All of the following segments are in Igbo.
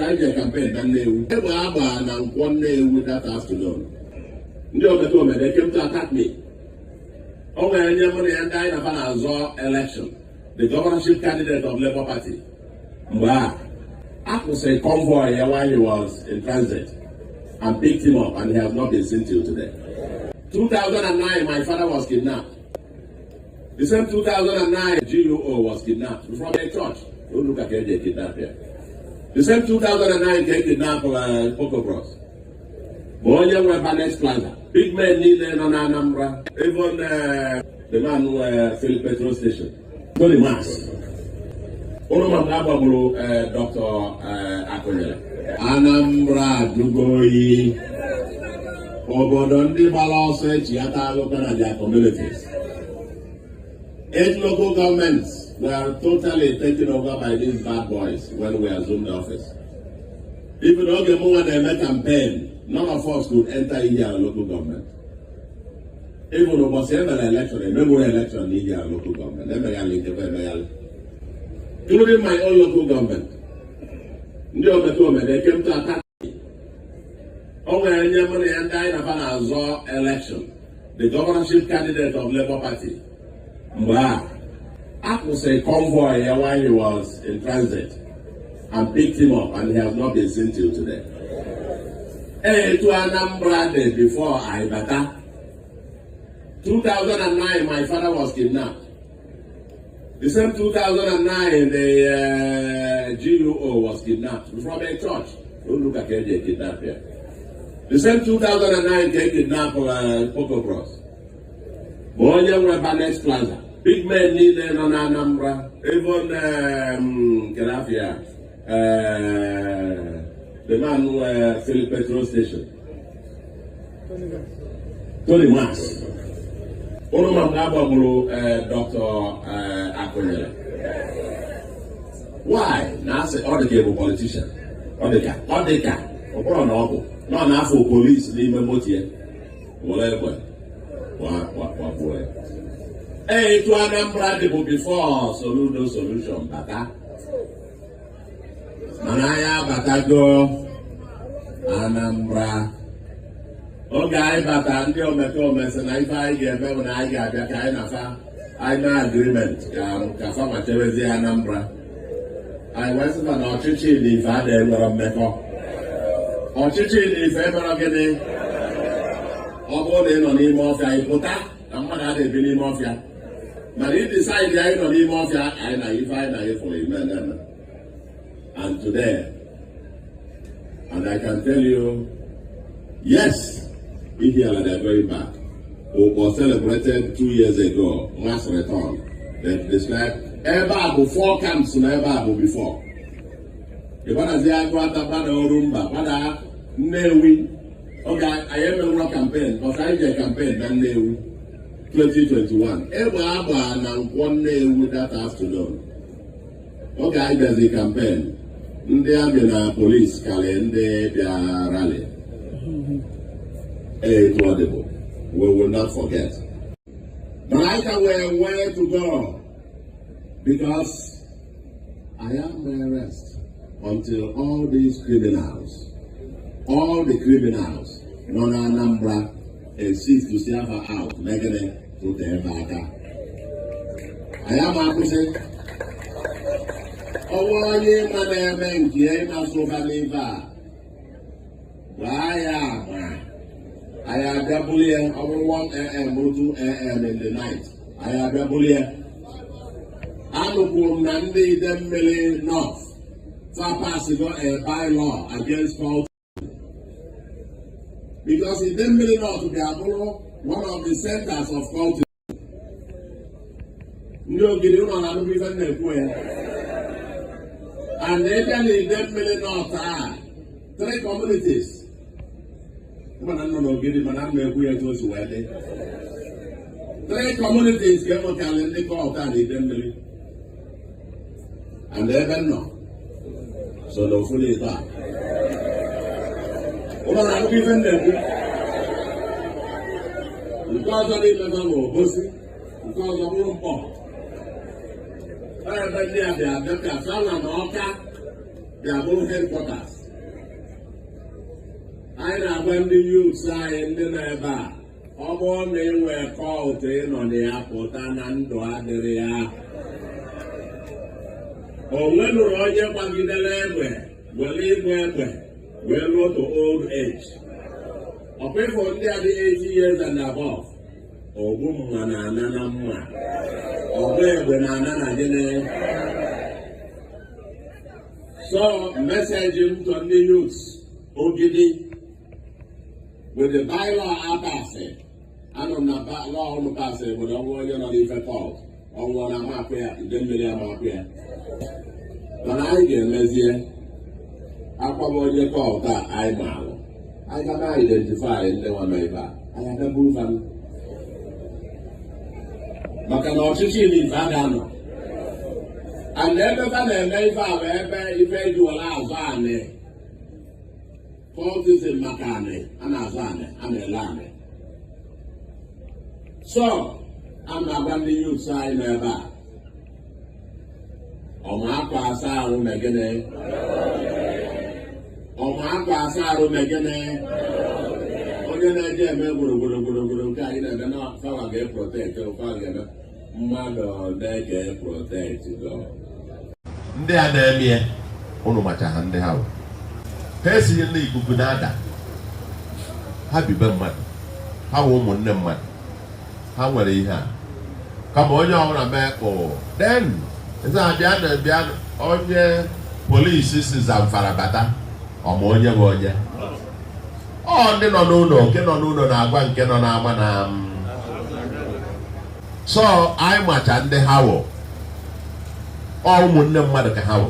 Anyị je campaign na Nnewi. Egbe agba na Nkwọ Nnewi that afternoon. Ndị omekome, they came to attack me. O nwere nye mụ na ya ndị anyị na-afa na-azọ election, the governorship candidate of Labour Party. Mgbe a akwụsịrị convoy ya while he was in transit and picked him up, and he has not been seen till today. 2009, my father was kidnapped. The same 2009, GUO was kidnapped from a church. Unu ka eji kidnap ya. The same 2009 ka e kidnap Poco Bros. Bụ onye nwe Banex Plaza. Big men niile nọ na Anambra. Even the man nwe Philip petrol station. Tony Mas. Ụnụ ma mgbe a gbagburu Dr. Akụnyere. Anambra ajụgo oyi. Obodo ndị gbara ọsọ echighata alụkwa na their communities. Eight local governments were totally taken over by these bad boys when we assumed office. Even oge mụnwa na-eme campaign, none of us could enter Ihiala Local Government. Even ụbọchị emere election, emegburu election n'Ihiala Local Government, emeghalị nke emeghalị. Including my own local government. Ndị omekome, they came to attack me. O nwere nye mụ na ya ndị anyị na-afa na-azọ election, the governorship candidate of Labour Party. Mgbe a akwụsịrị convoy ya while he was in transit and picked him up, and he has not been seen till today. Etu Anambra dị before I bata. 2009, my father was kidnapped. The same 2009, the GUO was kidnapped from a church. Unu ka eji kidnap ya. The same 2009 ka e kidnap Poco Bros. Bụ onye nwe Banex Plaza. Big men niile nọ na Anambra. Even Kelafia, the man nwe Philip petrol station. Tony Mas. Ụnụ ma mgbe a gbagburu Dr. Akụnyere. Why? Na asị ọ dị ka ịbụ politician. Ọ dị ka ọ bụrụ na ọ bụ nọ n'afọ polisi n'ime moto ya were egbe wakpuo ya. Ee, etu Anambra dị bụ before Soludo solution bata. Mana anyị abatago Anambra. Oge anyị bata, ndị omekome sị na ife anyị ga-eme bụ na anyị ga-abịa ka anyị na fa anyị mee agreement ka fa ma chebezie Anambra. Anyị wee sịfa na ọchịchị na ife adịghị enwere mmekọ. Ọchịchị na ife emere gịnị? Ọ bụrụ na ị nọ n'ime ọfịa, ị pụta na mmadụ adịghị ebi n'ime ọfịa. Mana ị decide anyị nọ n'ime ọfịa, anyị na ife anyị na ịfụrụ ime na-eme. And today, and I can tell you, yes, Ihiala, they are going back. Was celebrated 2 years ago, mass return. They described ebe a bụ four camps na ebe a bụ before. Ịgbadazi Agụata, gbada Orumba, gbada Nnewi. Oge anyị emenwụrọ campaign, but anyị je campaign na Nnewi 2021. Egbe agba na Nkwọ Nnewi that afternoon. Oge anyị bịazi campaign, ndị army na police karị ndị bịa rally. Etu ọ dị bụ, we will not forget. But I can where to go because I am my rest until all these criminals, all the criminals nọ na Anambra insist to see her out megide tụta ebe aka. Anyị ama akwụsị. Ọnwa onye ịma na-eme nke ya ịmasị ụfa n'ife a, gbaa ya ama. Anyị abịa buli ya. Ọ bụrụ 1 a.m., 2 a.m. in the night, anyị abịa buli ya. Anụkwuru m na ndị Idemmili North fa passigo a bylaw against cult because Idemmili North bịa bụrụ one of the centers of cultism. Ndị Ogidi, ụlọ na-anụkwu ife m na-ekwu ya. And ebe na Idemmili North a, three communities, mana nọ n'Ogidi, mana m na-ekwu ya etu o si wee dị, three communities ka enwekarị ndị cult a na Idemmili, and ebe m nọ so n'ofu n'ịtọ a. Ụlọ na-akụkọ ife m na-ekwu. Nke ọzọ n'ime ha bụ Obosi, nke ọzọ bụrụ Mkpọ. Ebe ndị a bịa bịa ka fana na Ọka. Bịa bụrụ headquarters. Anyị na-agwa ndị youths anyị, ndị nọ ebe a, ọ bụrụ na ị nwee cult ịnọ na ya, pụta na ndụ adịrị ya. O nwenụrụ onye gbagidere egbe were ịgba egbe wee ruo to old age. Ọkwa ịfụ ndị a dị 80 years and above, ogbu mma na-ana na mma, ọgba egbe na-ana na gịnị. So message m to ndị youths Ogidi, with the bylaw apasị, anọ m na law ụnụ pasị, bụ na ọnwa onye nọ n'ife cult ọnwụọ na amapụ ya, ide mmiri amapụ ya. Mana anyị ga-emezie akwaba onye cult a anyị maalụ, anyị gaba identify ndị nwa nọ ebe a, anyị abịa buru fa, maka na ọchịchị na ife a ga-anọ and ebe fa na-eme ife a bụ ebe ife ejiwara azụ anị, cultism, maka anị a na-azụ, anị a na-ele anị. So a na-agwa ndị youths anyị nọ ebe a, ọma akwa asa arụ megịnị, ọma akwa asa arụ megịnị. Onye na-eje eme gburugburu gburugburu nke anyị na-eme na fawa ga-eprotect, fawa ga-eme mmadụ ole ga-eprotect go. Ndị a na-eme ya, ụnụ macha ha, ndị ha bụ ha esighị n'ikuku na-ada. Ha bibe mmadụ, ha wụ ụmụnne mmadụ, ha nwere ihe a. Kama onye ọbụla mee kpụ, then eze abịa na bịa onye polisi si Zamfara bata, ọma onye bụ onye ọ ndị nọ n'ụlọ, nke nọ n'ụlọ na-agwa nke nọ n'ama na so anyị macha ndị ha wụ. Ọ ụmụnne mmadụ ka ha wụ,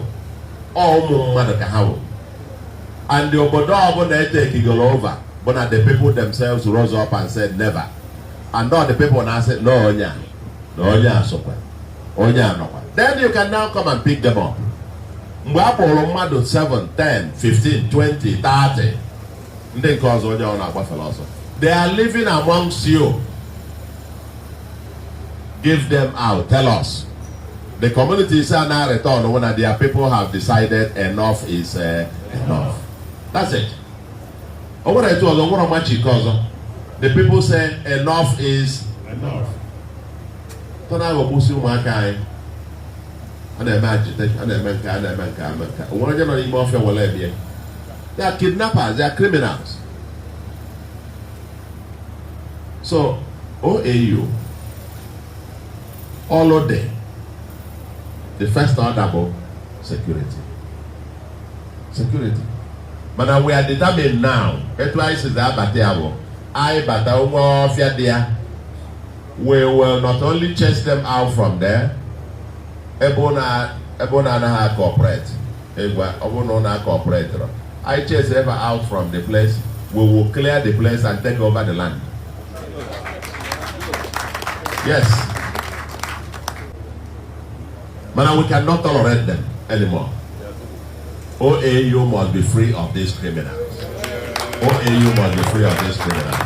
ọ ụmụ mmadụ ka ha wụ. And the obodo ọbụla etekigoro over bụ na the people themselves rose up and said never. And all the people na-asị na onye a na onye a sokwa onye a nọkwa, then you can now come and pick them up. Mgbe a kpọrọ mmadụ 7, 10, 15, 20, 30, ndị nke ọzọ, onye ọ na-agbafere ọsọ. They are living amongst you. Give them out. Tell us. The communities are now return when their people have decided enough is enough. That's it. O nwere etu ọzọ, nwere ọmachi nke ọzọ. The people say enough is enough. Tọ na-aghọgbusi ụmụaka anyị. A na-eme agitation, a na-eme nke a, na-eme nke a, eme nke a. O nwere onye nọ n'ime ọfịa were ebie. They are kidnappers, they are criminals. So, OAU, all day, the first order bụ security. Security. Mana we are determined now, etu anyị sizi abata ya bụ, anyị bata nwa ọfịa dị ya, we will not only chase them out from there, ebe ọ na-anaghị cooperate, ịgwa ọ bụrụ na ọ na-cooperate, anyị chase them out from the place, we will clear the place and take over the land. Yes. But we cannot tolerate them anymore. OAU must be free of these criminals. OAU must be free of these criminals.